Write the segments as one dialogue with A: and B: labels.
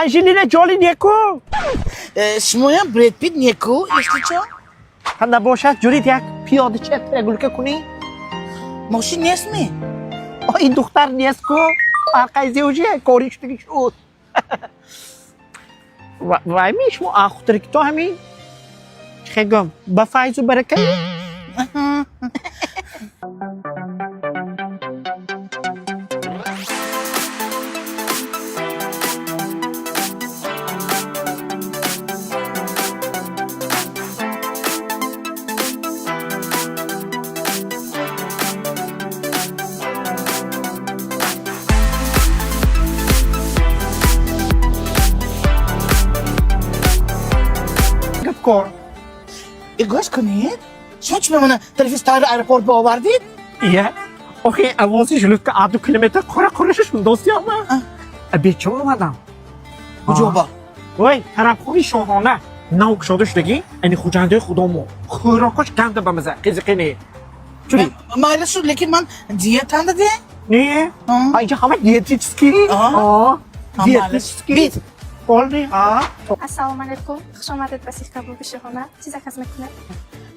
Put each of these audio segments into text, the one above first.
A: Анжелина Ҷоли неку.
B: Шумоям Бред Пит неку, если чо.
A: Ҳа, набошад, ҷурит як пиёдача прогулка кунӣ.
B: Мошин нестми?
A: О, ин духтар нест ку, арқайзе уже кори шудагӣ шуд. Вай, ми шумо ахутарики то ҳамин чӣ гум ба файзу барака. Гап кор.
B: Э, гӯш кунед, шумо чӣ ба мана тарафи старый аэропорт ба овардид?
A: Ия, охи авози жилетка а 2 километр қора қораша шундосиама. Бечо омадам.
B: Куҷо ба?
A: Вой, тарабхони шоҳона нав кушода шудагӣ, ани хуҷандои худомо. Хӯрокош ганда ба маза, қизиқине чури.
B: Майли шуд, лекин ман диетанда де.
A: Не, а инҷа ҳама диетический. Диетический.
B: Бит.
A: Полный, а.
C: Ассалому алайкум, хуш омадед ба сихкабоби шоҳона. Чӣ заказ мекунед?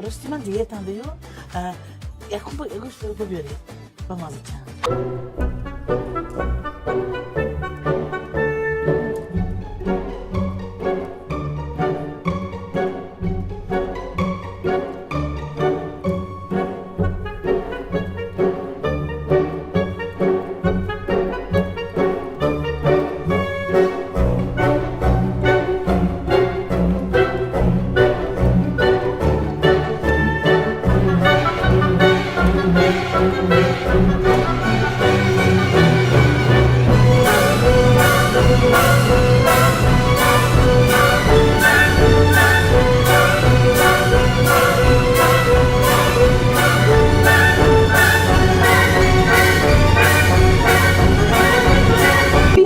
B: Рости, ман диетандаю, якум ба гӯшт биёред ба мазача.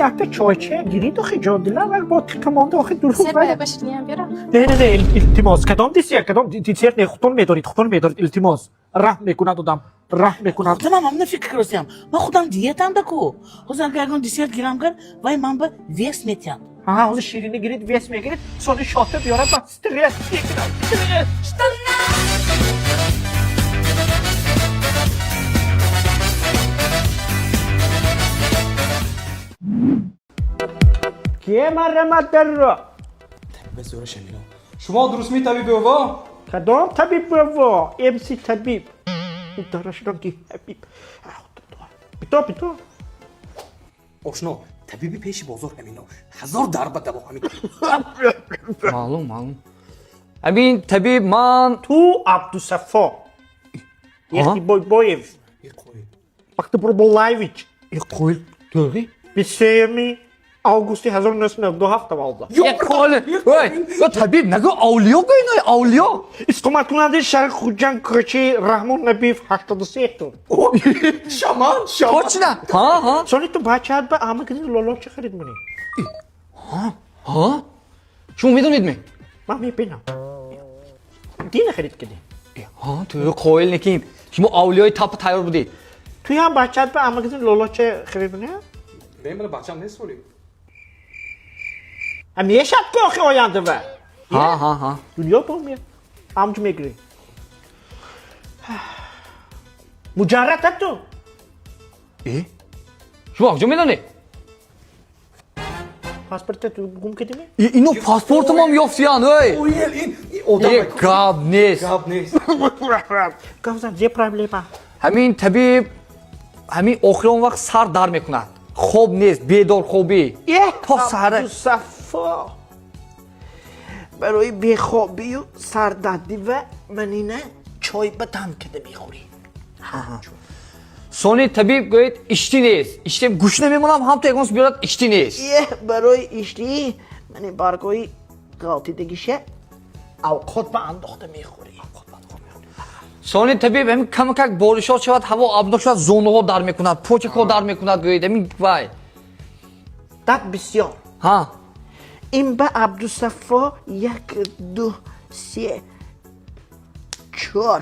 A: Якта чойча гирид, охи ҷондила, вак бо тиқа монда, охи дурӯғ.
C: Десерт ба ширинӣ ҳам биёрам?
A: Не, не, не, илтимос, кадом десерт, кадом десерт не, худтон медорид, худтон медорид, илтимос, раҳм мекунад одам, раҳм мекунад.
B: Худам ҳам фикр кардастиам, ман худам диетанда ку. Ҳозир агар ягон десерт гирам гар, вай ман ба вес метиҳад.
A: Ҳа, ҳозир ширинӣ гирид, вес мегирид, сони шота биёрад, ман стресс мекунам, стресс. Кие маррамат дарро?
D: Бесёра шамино. Шумо дурустми, табиби ово?
A: Кадом табиб баво? МС табиб дарашдам ки табиб бито бито.
D: Ошно, табиби пеши бозор ҳамино. Ҳазор дарба даво ҳамин.
E: Маълум, маълум, ҳамин табиб ман.
A: Ту Абдусафо Яхтибойбоев Бахтибурбулаевич.
E: Қоил, тӯғӣ.
A: 23 августи 1997 таваллуд.
E: Қоил, ой, ё табиб нагӯ, авлиё гӯй, авлиё.
A: Истиқоматкунандаи шаҳри Хуҷанд, кӯчаи Раҳмон Набиев, 83 тун.
D: Шаман, шаман.
E: Точно, ҳа, ҳа.
A: Сони ту бачаат ба амакини лолоча харид монӣ.
E: Ҳа, шумо медонедме?
A: Ман мебинам, дина харид кардӣ.
E: Ҳа, тӯғӣ, қоил некин, шумо авлиёи тапа тайёр будед.
A: Туям бачаат ба амакини лолоча харид монӣ?
D: Не, мана бачам нест соли.
A: Ҳа, мешад ку охи оянда ва.
E: Ҳа, ҳа, ҳа.
A: Дунё бо мер амҷ мегирӣ, муҷаррада ту.
E: Э, шумо куҷо медонед?
A: Паспорта ту гум кардими?
E: Ино паспортамам ёфтиян, ой.
D: Оел, ин одам.
E: Е, гап нест.
D: Гап нест.
A: Гавзан, зе проблема?
E: Ҳамин табиб, ҳамин охирон вақт сар дар мекунад, хоб нест, бедорхобӣ то саҳара.
A: Абдусафо, барои бехобию сардардӣ ва манина чой ба дам када мехӯрӣ.
E: Сони, табиб, гӯед, ишти нест, ишти гӯшна мемонам, ҳам то ягон биёрад, ишти нест.
A: Е, барои иштӣ мани баргҳои ғалтидагиша авқот ба андохта мехӯрӣ.
E: Сони, табиб, ҳамин камакак боришот шавад, ҳаво абнок шавад, зонуҳо дар мекунад, почакҳо дар мекунад, гӯед, ҳамин вай.
A: Дард бисёр.
E: Ҳа.
B: Ин ба Абдусафо як, ду, се, чор,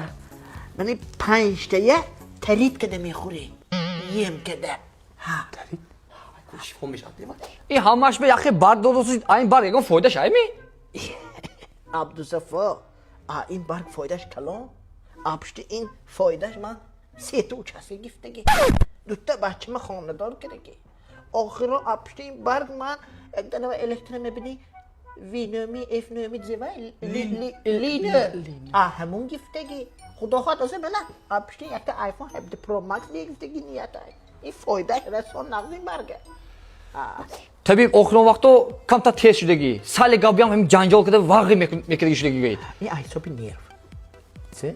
B: мани панҷтая тарид када мехӯрӣ, ем када.
D: Шифо мешавад.
E: Ин ҳамааш ба яхе барг додосид, айн барг ягон фоидаш айми?
B: Абдусафо, а ин барг фоидаш калон. А пушти ин фоидаш ман сета участка гифтагӣ, дута бачама хонадор кардагӣ. Охиро а пушти ин барг ман якданава электро мебинӣ, винӯми эфнӯми зева лино, а ҳамун гифтагӣ. Худо хоҳад, оза бала, а пушти якта iPhone 17 Pro Max гифтагӣ ниятай. Ин фоидааш расон нағз ин барга.
E: Табиб, охирон вақто камтар тез шудагӣ, сали гапиам ҳамин ҷанҷол карда вағи мекардагӣ шудагӣ гӯед.
B: Ин ҳисоби нерв.
D: Зе?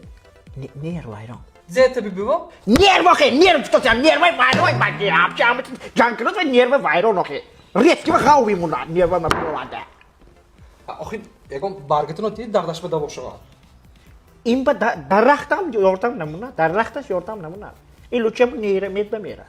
B: Нерв вайрон.
D: Зе, табибиво?
A: Нерв охе, нерв футосиам, нервай вайрон баки, апча ама ҷанг кунад ва нерва вайрон охе. Резки ва ғав мемонад, нерва ма бировада.
D: Охи, ягон баргатонро дид, дардаш ба даво шавад.
A: Ин ба дарахтам ёрдам намунад, дарахташ ёрдам намунад. Ин лучам нейромед ба мерад.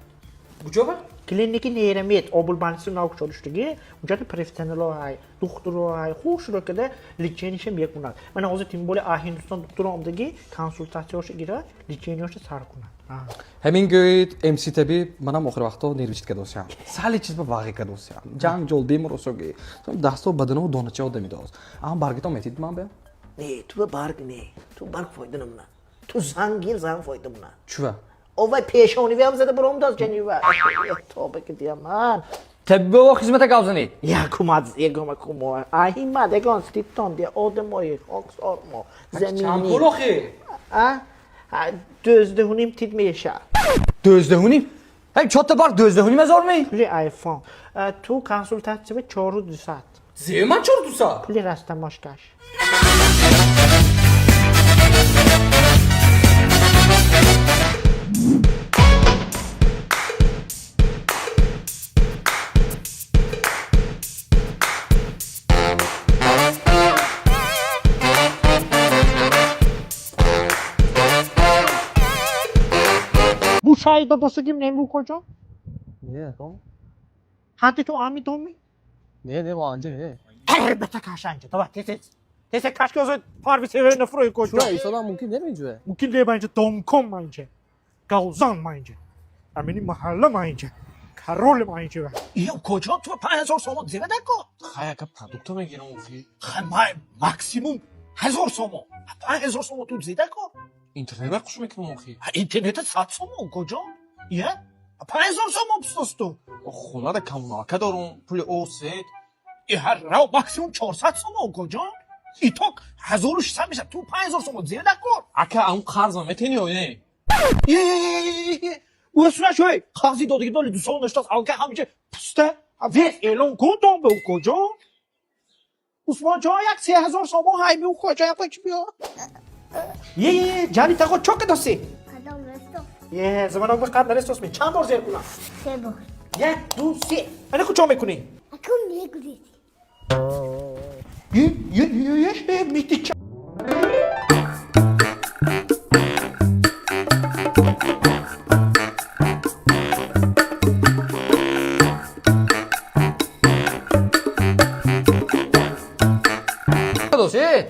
D: Куҷо ба?
A: Клиники нейромед, обулбанси нав кушодиштуги, унҷада профессионало ҳай, духтуро ҳай, хушро када лечение ша мекунад. Мана ҳозир тем более а Ҳиндустон духтуро омдаги, консултатсияшо гирад, лечение ша сар кунад.
D: Ҳамин гӯед, МС табиб, манам охири вақто нервичит кадосиям. Сали чиз ба вағи кадосиям. Ҷанг ҷол беморосоги. Дасто баданово доначао дамидоз. Ам баргатон метид ман бе?
B: Не, ту ба барг не, ту барг фоида намунад. Ту занг гир, занг фоида мунад.
D: Чува?
B: Овай пешонивиам зада буромдоз ҷанива. Тобе ки диям ман.
E: Табибово, хизмата гап занед.
B: Якумад егома кумо. Аҳимад егон стиптон ди одамои хоксормо
D: Чанд
B: замини.
D: пул охи?
B: А? 12.5 тид меша.
E: 12.5? Ҳай, чорта барг 12.5 ҳазор ми?
A: Пули айфон. Ту консултатсия 4200.
D: Зе ман 4200?
A: Пули растамошкаш.
F: Bu çay dadası kim ne bu koca?
G: Не, ком?
F: Hadi tu ami domi.
G: Не, не, мо анҷа не.
A: Elbette kaşancı. Tamam tez. Tez kaç gözü parvi severine froyu koca.
G: Чура исода мумкин неминҷуе?
A: Mungkin de bence domkom bence. Gavzan bence. Amini mahalle bence. Karol bence.
B: Ё куҷо, ту 5000 сомон зева дако?
G: Хай, ака, продукто мегирам охи.
B: Хай, май максимум 1000 сомон. 5000 сомон ту зеда ко?
G: Интернет бар қуш мекунам охи.
B: Интернета 100 сомон куҷо? Я? 5000 сомон пустосту.
G: Хонада коммуналка дорум, пули об, свет.
B: И ҳар рав максимум 400 сомон куҷо? Итог 1600 мешавад. Ту 5000 сомон зеда ко?
G: Ака, ам қарзам метени ё не?
B: Е, Усна шой, қарзи додагӣ доли 2 сол наштас, алка ҳамча пуста.
A: Вес e'lon кун дом be куҷо? Усмон ҷон, як 3000 сомон ҳай би куҷо як чи биё. Е е е, ҷани таго чо кадоси?
H: Қадам растов.
A: Е, заманок ба қад нарестос ми. Чанд бор зер кунам?
H: Се бор.
A: Як, ду, се. Ана куҷо мекунӣ?
H: Акун мегузед.
A: Е, е, е, е, мити ча.
E: Кадоси?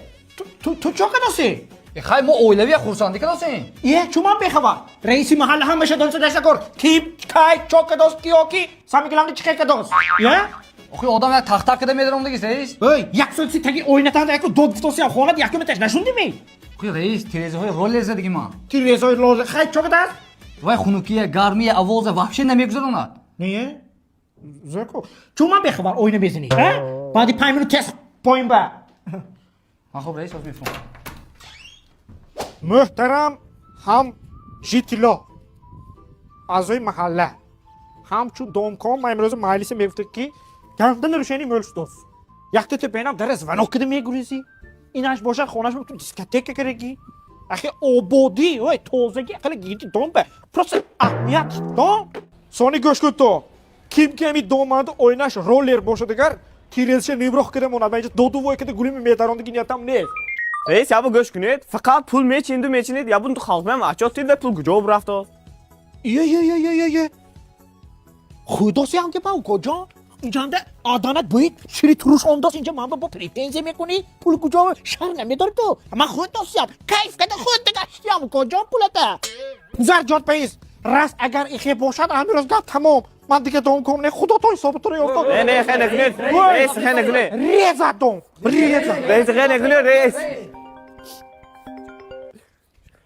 A: Ту чо кадоси?
E: Хай, мо оилавия хурсандӣ кадосем.
A: Е, чуман бехабар. Раиси маҳалла ҳамаша донса даша кор. Ким, кай, чо кадос, киё ки, сами гиланги чиқе кадос. Е?
E: Охи, одам як тахта када медаромдагист, раис.
A: Эй, як соат таги ойнатанда яку дод гуфтосиям хонад якум этаж нашундими?
E: Охи, раис, тирезаҳои роллер задагӣ ман.
A: Тирезаҳои роллер, хай чо кадас?
E: Вай хунукия, гармия, овоза вообще намегузаронад.
A: Не? Зеко. Чуман бехабар ойна безини, а? Баъди 5 минут тез поин ба.
E: Ман хоб, раис, ҳоз мефурам.
A: Муҳтарам ҳам житило, аъзои маҳалла, ҳамчун домком ман имрӯза маҷлисе мегуфта, ки ганда нарушение мӯл шудост. Якта ту бенам дара звонок кида мегурезӣ, инаш бошад хонаш ту дискотека карагӣ. Ахи, ободӣ ой тозагӣ ақала гиди дом ба просто аҳамият дом. Сони гӯш кун, то ким ки ҳами доманда оинаш роллер бошад, агар тирезаша нимроҳ кида монад, ман инҷа доду вой кида гулими метарондагӣ ниятам нест.
I: Рейс, ябу гӯш кунед, фақат пул мечинду мечинед, ябун ту халқмам ачот дида, пул куҷо рафто?
A: Е, е, е, е, е, е, худосиам ки ба укоҷон. Инҷанда аданат боид шири туруш ондост, инҷа ман бо претензия мекунӣ? Пул куҷо? Шар намедори ту. Ман худ досиям. Кайф када худ гаштиям. Куҷо пулата? Гузар ҷод баиз. Раст агар ихе бошад, ҳамин рӯз гап тамом. Ман дига дом ком не, худо то ҳисоби туро ёфт.
I: Не, не, хе накунед. Рейс, хе накунед.
A: Реза дом. Реза.
I: Рейс, хе накунед, рейс.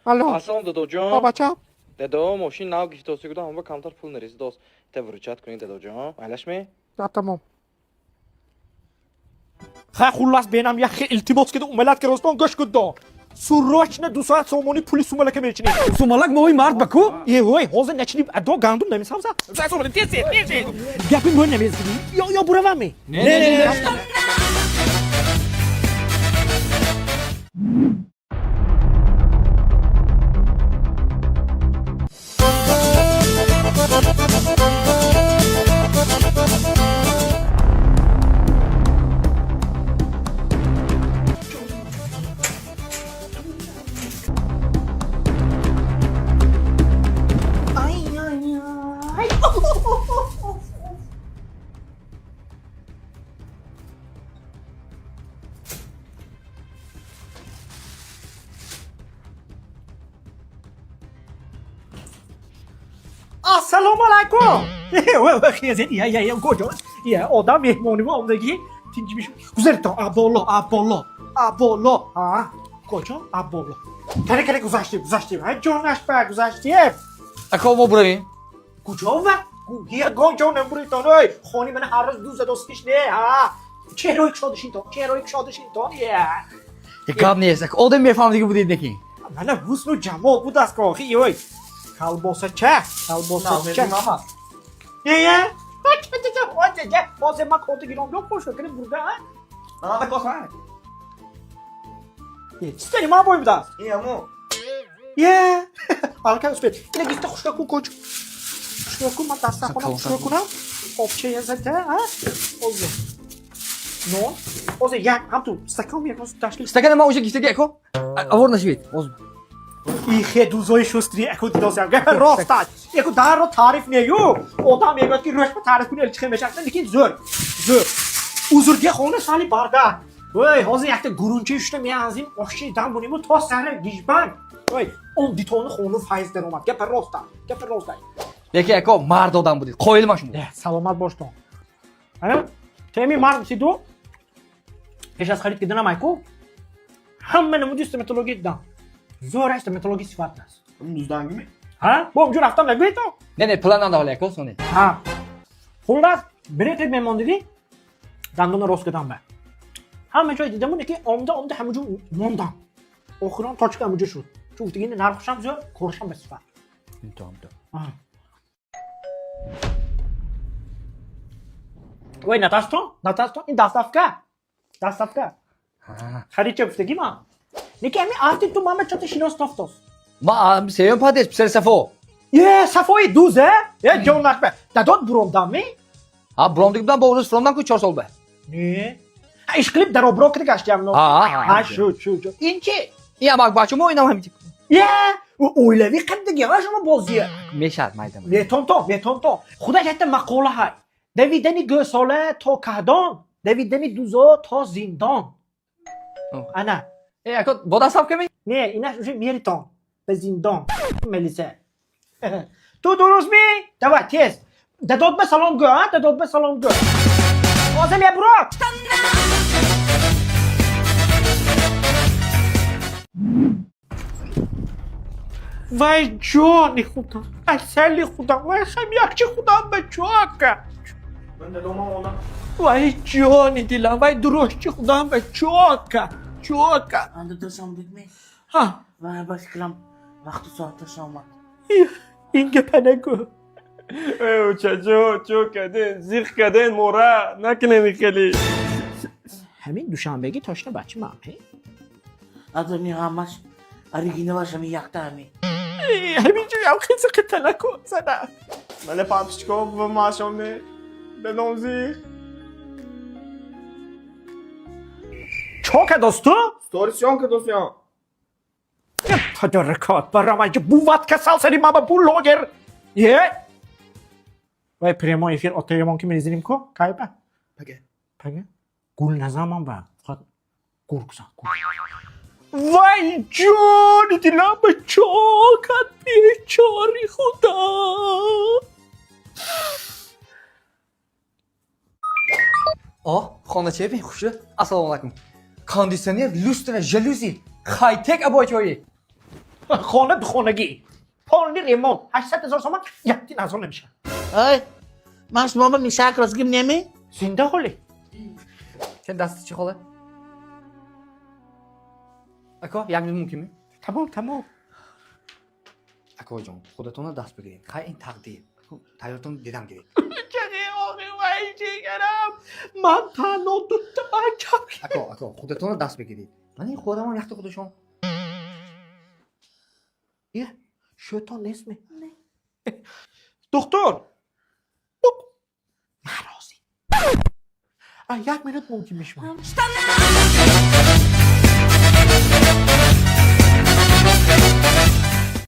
A: Алло.
D: Ассалом, дадоҷон.
A: Ба бачам.
D: Дадо, мошин нав гирифтоси гудам, ҳама камтар пул нарезидост. Та выручать кунед, дадоҷон. Майлашме?
A: Гап тамом. Ха, хуллас бенам як хел илтимос кида умалат ки ростон гӯш куд до. Срочно 2 соат сомони пули сумалака мечинӣ.
E: Сумалак моҳи март ба ку?
A: Е, ой, ҳозир начинӣ адо гандум намесавза. Гапи мӯ намезгирӣ. Ё буравам-ми?
E: Не, не, не.
B: Ай ай ай.
A: Ассалому алайкум. Хезед, я я я куҷо? Я одам меҳмонӣ омадагӣ. Тинҷ миш. Гузаритон, аболо, аболо. Аболо. Ҳа? Куҷо? Аболо. Кане, кане, гузаштем, гузаштем. Ҳай ҷонаш ба гузаштем.
E: Ако, мо буравем.
A: Куҷо ва? Ягон ҷо намбуритон. Ой, хони ман ҳар рӯз ду задостиш не, ҳа. Чеҳрои кушодашинтон, чеҳрои кушодашинтон. Я.
E: Гап нест, ако, одам мефаҳмдиги будед неки.
A: Мана ҳусну ҷамол будаст охи, ой. Колбосача, колбосача. Е, е. Ҳозир ман коти гиром биё қошо кунем бурда, ҳа?
G: Мана коса.
A: Е, чистани ман бой будааст?
G: Ин амо.
A: Е, алка успед. Ина гифта хушка кун коч. Хушка кун, ман дастархона хушка кунам. Обча язата, ҳа? Ҳозир. Нон. Ҳозир як ҳам ту стакан як ташкил.
E: Стакана ман уже гифтаги, ако. Авор нашавед. Ҳозир.
A: Ихе дузои шустри аку дидосям. Гапа рост аст. Яку дарро таъриф нею. Одам мегӯяд ки рӯшба таъриф куни элчихе мешавад. Лекин зӯр. Зӯр. Узурдия хона сали барда. Ой, ҳозир якта гурунчи шута меанзим, оши дам буниму то сари гижбан. Ой, он дитони хону файз даромад. Гапа рост аст. Гапа рост аст.
E: Леки ако, мард одам будед. Қоил ман шумо.
A: Э, саломат боштон. Ана, теми мард сиду. Пеш аз харид киданам айку. Ҳама намуди стоматология дидам. Зӯраш стоматология сифат аст.
G: Дуздангими?
A: Ҳа? Бо онҷо рафтам нагӯед то?
E: Не, не, план надоҳали, ако, соне.
A: Ҳа. Хуллас, билетет мемондидӣ? Дандонро рост кардам ба. Ҳама ҷой дидаму неки омда омда ҳама ҷо мондам. Охирон точка ҳамаҷо шуд. Чун гуфтагини нархушам зӯр, коршам ба сифат. Аҳа. Ой, натарстон, натарстон, ин доставка. Доставка. Харид ча гуфтагӣ ман? Неки ҳамин арти ту мама чата шинос тофтос.
E: Ман сеюм падес, писари Сафо.
A: Е, Сафои дуз, э? Е, ҷонаш ба. Дадот буромдам, ми?
E: Ҳа, буромдиги будам, бо урус фуромдам ку 4 сол ба.
A: Не. Ҳа, ишқилиб дар обро кида гаштиям но.
E: Ҳа,
A: Ҳа, шуд, шуд, шуд. Ин чи?
E: Ин ам акбачо мо, инам ҳамин.
A: Е, оилавӣ қаддаги, ҳа, шумо бозия.
E: Мешавад, майда.
A: Метонто, метонто. Худаш якта мақола ҳай. Давидани гӯсола то каҳдон, давидани дузо то зиндон. Ана.
E: Э, ако, бо доставка ми?
A: Не, инаш уже меритон. Ба зиндон. Мелиса. Ту дуруст ми? Давай, тез. Дадот ба салом гӯ, а? Дадот ба салом гӯ. Ҳозир мебурод. Вай ҷони худам, асали худам, вай хамякчи худам ба чока. Вай ҷони дилам, вай дурушчи худам ба чока, чока.
B: Анда дидми?
A: Ҳа,
B: Вай ба фикрам вақту соаташ омад.
A: Ин гапа нагӯ.
I: Э, учаҷо, чо каден, зиқ каден, мора, накунен хеле.
A: Ҳамин душанбеги тошна бачи ман, ҳе?
B: Адони ҳамаш оригиналаш ҳами якта ҳами.
A: Ҳамин ҷоям хизи қита накун, зана.
I: Мале папчико ба машоне. Дадом зиқ.
A: Чока досту?
I: Сторис съёмка досён.
A: Тадоракот барам айҷа буват касал сари мама блогер. Е? Вай прямой эфир отаёмон ки мезинем ко? Кайба?
B: Пага.
A: Пага? Гул назамам ба. Фақат гург зан. Гург. Вай ҷони дилам ба чокат бечори худо.
E: О, хонача бин хушрӯ. Ассалому алайкум. Кондитсионер, люстра, жалюзи, хайтек обойчои.
A: Хона духонагӣ. Полный ремонт. 800 ҳазор сомон якти назон намешавад.
B: Ай, ман шумо ба мишак розгим неми?
A: Зинда ҳоле.
E: Сен дасти чӣ хола? Ако, як минут мумкин ми?
A: Тамом, тамом.
E: Акоҷон, худатонро даст бигиред. Хай ин тақдир. Тайёртон дидам гиред.
A: Чаре охи вай ҷигарам. Ман танҳо дута бачам.
E: Ако, ако, худатонро даст бигиред. Ман ин худамам яхта худашон.
B: Е, шӯтон нест ми?
A: Доктор. Ман розӣ. Як минут мумкин мешавад.
C: Штаны!